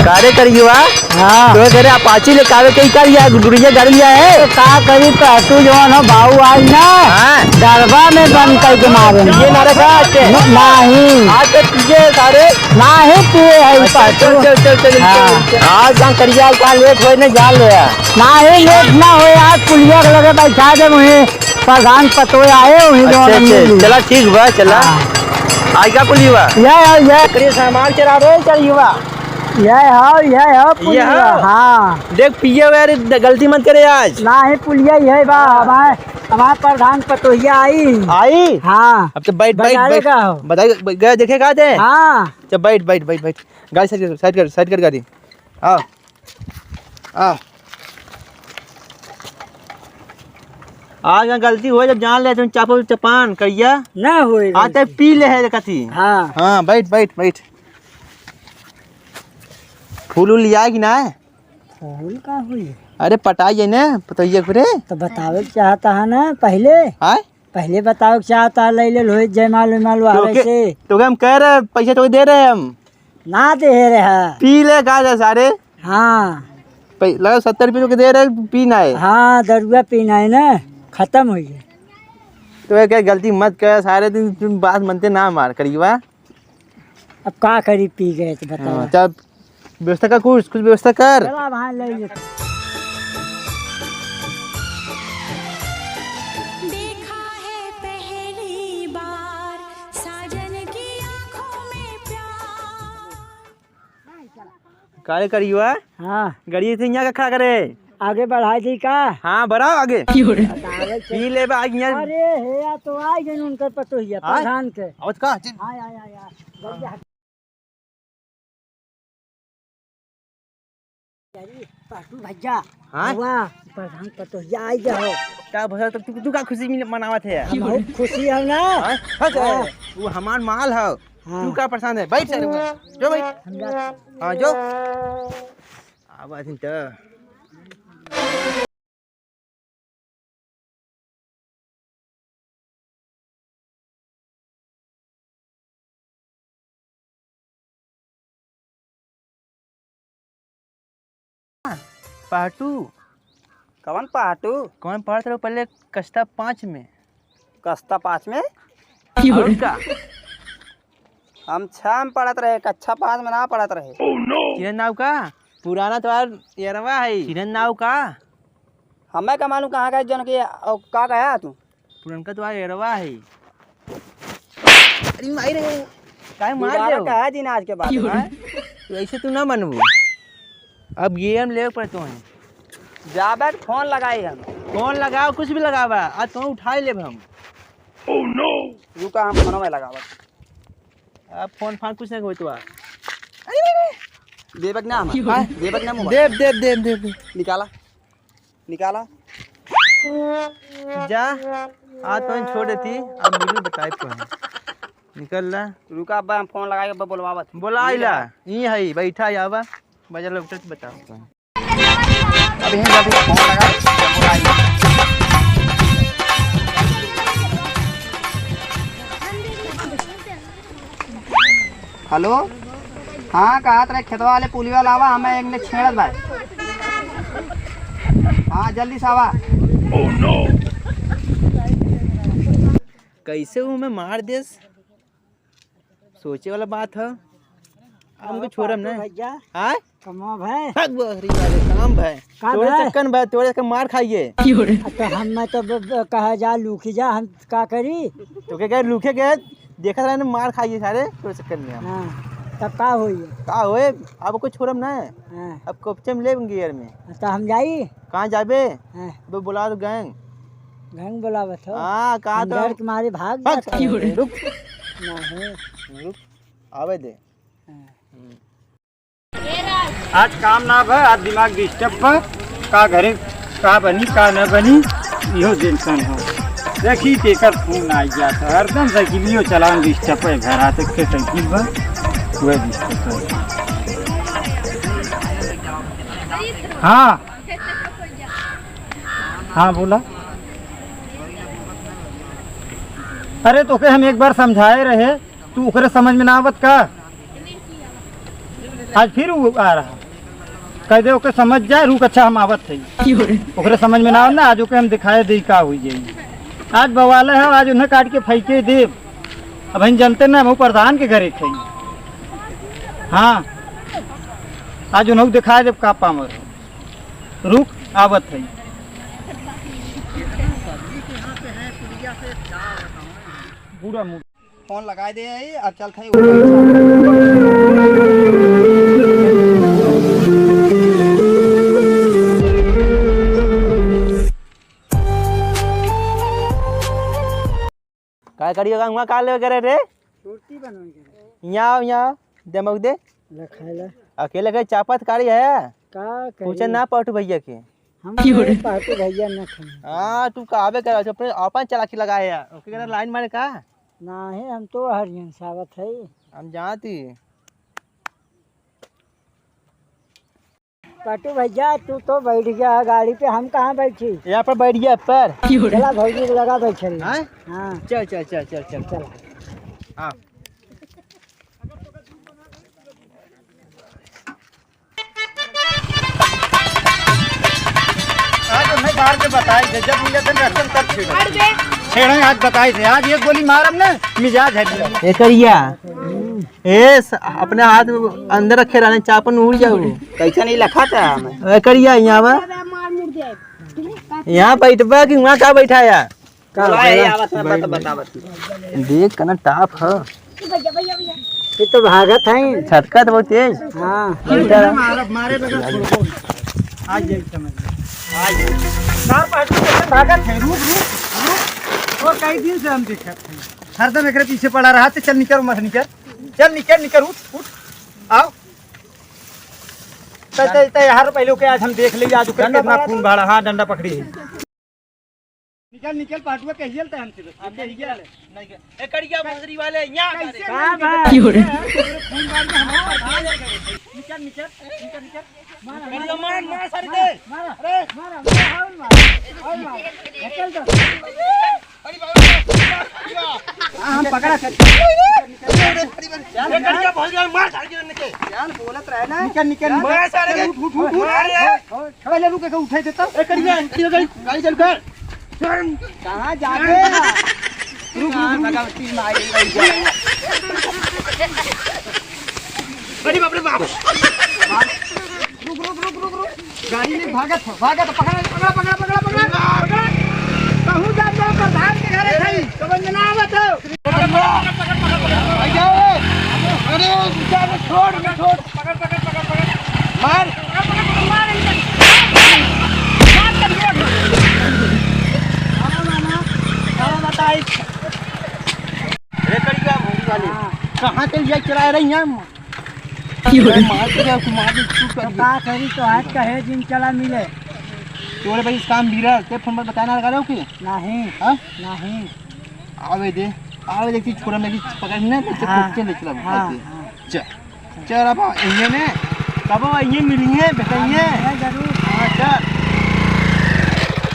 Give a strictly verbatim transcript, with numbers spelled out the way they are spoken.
अरे करियवा, हाँ। तो घरे अपाची लेके आवे के का लिया, गुड़िया गाड़ी लिया है? तो का करी, पहटू जवन हो भाऊ आज ना, हाँ। डरवा में बंद करके मारे। ये ना रखा आज के? न-, नहीं। आज के पिए सारे? नहीं पिए है अच्छा, पहटू। चल, चल, चल, चल, हाँ। चल, चल। आज का करिया का लेट होए ना, जान ले यार। नहीं, लेट ना होए, आज पुलिया के लगे बैठा दे मुझे। प्रधान पतोह आए, वही अच्छा, जवन अच्छा, मिली। चला ठीक बा, चला। हाँ। आज का पुलिया? या, या, या। एकरे सामान चला रे, चल युवा। यह हो, यह हो ये पुलिया, हो? हाँ। देख पिए हुए, अरे द-, गलती मत करे आज। नाही पुलिया, यह बा, हाँ। हमारे, हमारे प्रधान पतोहिया आई। आई? हाँ। अब तो बैठ, बैठ, बजारे बैठ। का हो? बताइए, ब-, गया देखे का थे? हाँ। चल बैठ, बैठ, बैठ, बैठ। गाड़ी साइड कर, साइड कर, साइड कर गाड़ी। हाँ। हाँ। आज यहाँ गलती हुए, जब जान ले, तुम चापो चपान करिया। ना होए आज गलती। तक पी ले है कथी। हाँ। हाँ, बैठ, बैठ, बैठ। फूल उल लिया कि ना? फूल का हुई? अरे पटाई है ना, पतोहिया को रे। तो बतावे के चाहता है ना पहले। हाँ? पहले बतावे के चाहता है, ले ले लोहे जयमाल उयमाल वाले तोके, से। तोके हम कह रहे, पैसा तोके दे रहे हम। ना दे रहे। पी ले का जा सारे। हाँ। पै-, लगा सत्तर रुपये तोके दे रहे, पीना है। हाँ, दरुआ पीना है ना, खत्म हो गया। तो ये क्या गलती मत कर, सारे दिन तुम बात मनते ना मार करियवा। अब का करी, पी गए तो बताओ। हाँ, चल, व्यवस्था कर कुछ, कुछ व्यवस्था कर। चला वहाँ ले ले। देखा है पहली बार साजन की आंखों में प्यार। काले करियो है? हाँ। गड़िया से यहाँ का खड़ा करे? आगे बढ़ा दी का? हाँ, बढ़ाओ आगे। क्यों रे? पी ले बा, आगे यहाँ। अरे हे, या तो आ गए उनकर पतोहिया, हाँ? प्रधान के। और का? हाँ, या, या, या। बढ़िया। अरे, पाटू भैया, हाँ? वाह, प्रधान पतोहिया आई गया हो। का भैया, तो तू, तू का खुशी में मनावत है यार? हम बहुत खुशी है ना। हाँ? हाँ, तो हाँ। वो हमार माल है। हाँ। तू का परेशान है? बैठ सारे में। जो भाई। हम जा- हाँ, जो। आवाज नहीं तो। पाटू। कौन पाटू? कौन पढ़त रहो पहले कक्षा पाँच में? कक्षा पाँच में? और का? हम छह में पढ़त रहे, कक्षा पाँच में ना पढ़त रहे। चिरन नाव का? पुराना तो यार यरवा है। चिरन नाव का? हमें का मालूम कहाँ गए जन के, और का गया तू? पुरनका तो यार यरवा है। अरे माई रे, काहे मार दोबारा दे हो? कहा दिन आज के बाद, हाँ? तो ऐसे तू ना मनबू। अब गेम लेवे पड़े तो है। जाबे फोन लगाई हम। फोन लगाओ, कुछ भी लगावा, आज तो उठाई लेब हम। रुका, हम फोनवा लगावत। अब फोन फान कुछ नहीं होई तो आ। अरे, अरे। देबक ना हम। हाँ? देबक ना मोबाइल। देब, देब, देब, देब, देब। निकाला। निकाला। जा। आज तो छोड़ देती, अब मिलू बताए तो है। निकल ला। रुका, अब हम फोन लगाई, अब बोलवावत। बोला आइला। ई है, बैठा आवा। बजल उठत बताओ। अब यहीं जाके फोन लगा, बोला आइला। हेलो, हाँ, कहत रहे खेतवा वाले पुलिया वाला आवा, हमें एक ने छेड़त बा। हाँ, जल्दी से आवा। कैसे वो हमें मार देस? सोचे वाला बात है। हमको छोड़म ना। भैया। हाँ? कमवा भाई। भाग बहरी वाले काम भाई। का तोरे भाई? चक्कर में भाई, तोरे चक्कर मार खाइए। तो हम, मैं तो ब-, ब-, कहा जा, लूखी जा, हम का करी? तो क्या कहे, लूखे गए, देखा रहे ना, मार खाइए सारे, तोरे चक्कर में हम। हाँ, तब का होई? का होए? अब को छोड़म ना। हाँ। अब कोपचे में लेब गियर में। तो हम जाई? कहाँ जाबे? हाँ। बे बुला तो गैंग। गैंग बुलावत हो? हाँ, कहा हम तो डर के मारे भाग भाग जाता सारे, है। रुक। नहीं। रुक, आवे दे। हाँ। हम्म। आज काम ना बा, आज दिमाग डिस्टर्ब बा। का घरे का बनी, का न बनी, इहो टेंशन हो। देखी केकर फोन आ गया था, हरदम साइकिलियो चलान डिस्टर्ब है, घर आते के साइकिल बा, वह डिस्टर्ब है। हाँ, हाँ बोला। अरे तोके हम एक बार समझाए रहे, तू ओकरे समझ में ना आवत का? आज फिर उ आ रहा। कह दे, "ओके समझ जाए, रुक, अच्छा, हम आवत है।" ओकरे समझ में ना आवे ना, आज ओके हम दिखाए दे का हुई जाई। आज बवाले है, आज उन्हें काट के फेंके देब। अब हम जनते ना, हम प्रधान के घरे थे। हाँ, आज उन्हें दिखाए देब का पावर। रुक, आवत है। बूढ़ा मुंह। फोन लगाए दे आई, अब चलत है। का करियो का हुआ, का लेवे करे रे? रोटी बनवे करे। यहाँ आओ, यहाँ आओ, दे मऊ दे। ले खाए ले। अकेले के चापत कारी है? का करी? पूछे ना पाटू भैया के। हम पाटू भैया न खाए। हाँ, तू कहबे करे, अपने अपन चालाकी लगाए है। ओके करे लाइन मारे का? नाही, हम तो हरियन सावत है। हम जाती। पटू भैया, तू तो बैठ गया है गाड़ी पे, हम कहाँ बैठी? यहाँ पर बैठ गया पर। चला भौजी के लगा बैठे रही। हाँ? हाँ। चल, चल, चल, चल, चल। चला। हाँ। आज उन्हें बाहर के बताई थे, जब मिले थे रस्ते में तब छेड़े। अरे बे। छेड़े आज बताई थे, आज एक गोली मारब ना, मिजाज है मेरा। ए करिया, ए स-, अपने हाथ अंदर रखे रहने, चापन उड़ जाऊ। कैसा नहीं लखा था हमें? ए करिया, यहाँ बा। यहाँ बैठबा कि वहाँ का बैठा है? का बोला है, बोला? आवत है, बता, बता, बता। देख, कना टाप ह। ये तो भागत है। छटका तो बहुत तेज। हाँ। मारे, मारे बगैर छोड़ो। आ जाए समझ में। आ जाए। चार पाँच लोग कैसे भागत है? रुक, रुक, रुक। और कई दिन से हम देखत हैं। हरदम एकरे पीछे पड़ा रहा, तो चल निकर, मत निकर। चल निकर, निकर, उठ, उठ। आओ। तै, तै, तै, हर पहले के आज हम देख लेंगे, आज ओकर डंडा कितना पकड़ा खून था। बहा। हाँ, डंडा पकड़ी है। निकल, निकल, पाटुआ कहियल त हमसे बस। हम कहियल। नहीं, नहीं, ए, करिया भोसड़ी वाले, यहाँ का रे? का बा? की हो रे? खून मार के हमारा भाई। निकल, निकल, निकल, निकल। करिया मार, मार सारे के। मार, अरे। मार, मार, मार, मार, मार। निकल तो। अरे बाबा। हाँ, हम पकड़ा सकते। ए, करिया भोसड़ी वाले, मार सारे के इनके। यार, बोलत रहे ना। निकल, निकल, निकल। मार सारे के। उठ, उठ, उठ, उठ। मार यार। पहले रुक के उठाई देता। ए, करिया, गाड़ी, गाड़ी चालू कर। कहाँ जाबे? रुक, रुक, रुक। भगवती माई, रुक। अरे बाप रे बाप। रुक, रुक, रुक, रुक, रुक। गाड़ी नहीं भागत हो, भागत हो। पकड़, पकड़, पकड़। कहूँ जा, जा, प्रधान के घरे खाई। समझ में ना आवत हो। पकड़, पकड़, पकड़, पकड़, पकड़। आ जाओ। अरे, बेचारे छोड़, छोड़। पकड़, पकड़, पकड़, पकड़। मार। पकड़, पकड़, पकड़, मार इनके। मार कर दिया। हाँ, मामा। हाँ, बताई। अरे, करिया भोसड़ी वाले। हाँ। कहाँ से ये चला रही हैं हम? की हो रही? मार के, मार के, तू कर तो दिया। का करी, तो आज कहे जिन चला मिले। तोरे भाई इस काम बीरा, ते फोन पर बताना लगा रहे हो कि? नहीं। हाँ? नहीं। आवे दे, आवे दे, कि छोरा में कि पकड़ ना, तो हाँ, कुत्ते ले चला हाँ, खाते। हाँ। चल, चल अब इन्हें ने, कब अब इन्हें मिली है, बताइए। हाँ, जरूर। हाँ, चल।